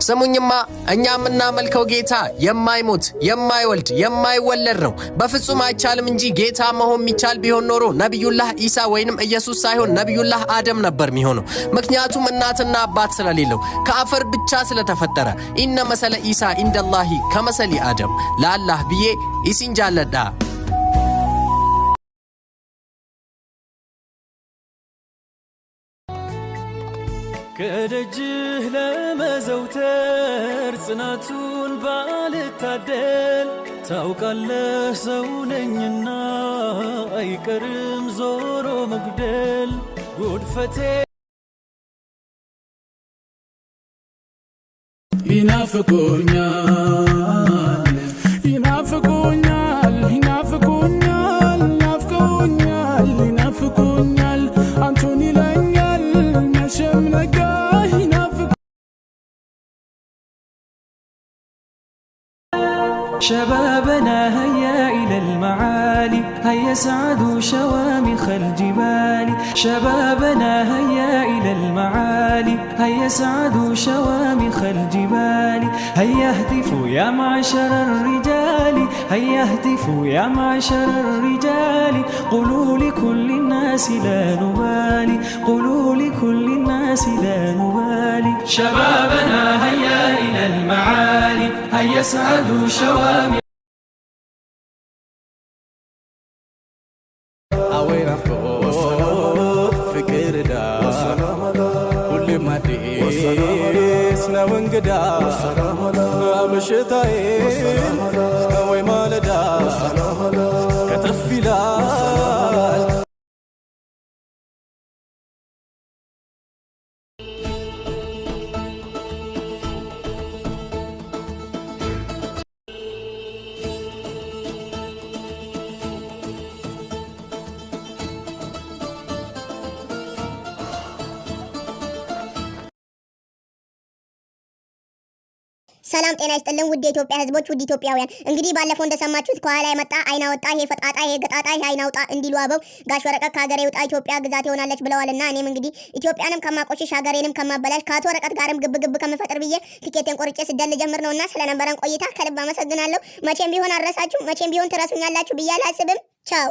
ስሙኝማ፣ እኛ የምናመልከው ጌታ የማይሞት፣ የማይወልድ፣ የማይወለድ ነው። በፍጹም አይቻልም እንጂ ጌታ መሆን የሚቻል ቢሆን ኖሮ ነቢዩላህ ኢሳ ወይንም ኢየሱስ ሳይሆን ነቢዩላህ አደም ነበር የሚሆነው። ምክንያቱም እናትና አባት ስለሌለው፣ ከአፈር ብቻ ስለተፈጠረ። إن مثل عيسى عند الله كمثل آدم። ለአላህ ብዬ isin jaalladha። ከደጅህ ለመዘውተር ጽናቱን ባልታደል፣ ታውቃለህ ሰው ነኝና አይቀርም ዞሮ መጉደል ጉድፈቴ። ይናፍቁኛል፣ ይናፍቁኛል፣ ይናፍቁኛል፣ ናፍቀውኛል፣ ይናፍቁኛል፣ አንቱን ይለኛል መቼም ነጋ ይናፍቁ شبابنا هيا إلى المعالي، هيا اسعدوا شوامخ الجبال. شبابنا هيا إلى المعالي، هيا اسعدوا شوامخ الجبال. هيا اهتفوا يا معشر الرجال، هيا اهتفوا يا معشر الرجال. قولوا لكل الناس لا نبالي، قولوا لكل الناس لا نبالي. شبابنا هيا إلى المعالي، هيا اسعدوا شوامخ አወይ ናፍቆት ፍቅር ዕዳ፣ ሁሌም አዲስ ነው እንግዳ፣ ምሽታዬ ወይ ማለዳ ከተፍ ይላል። ሰላም ጤና ይስጥልን ውድ የኢትዮጵያ ሕዝቦች፣ ውድ ኢትዮጵያውያን። እንግዲህ ባለፈው እንደሰማችሁት ከኋላ የመጣ አይን አወጣ፣ ይሄ ፈጣጣ፣ ይሄ ገጣጣ፣ ይሄ አይን አውጣ እንዲሉ አበው ጋሽ ወረቀት ከሀገሬ ውጣ ኢትዮጵያ ግዛት ይሆናለች ብለዋልና እኔም እንግዲህ ኢትዮጵያንም ከማቆሽሽ፣ ሀገሬንም ከማበላሽ፣ ከአቶ ወረቀት ጋርም ግብ ግብ ከምፈጥር ብዬ ቲኬቴን ቆርጬ ስደት ልጀምር ነውና ስለነበረን ቆይታ ከልብ አመሰግናለሁ። መቼም ቢሆን አልረሳችሁ፣ መቼም ቢሆን ትረሱኛላችሁ ብዬ አላስብም። ቻው።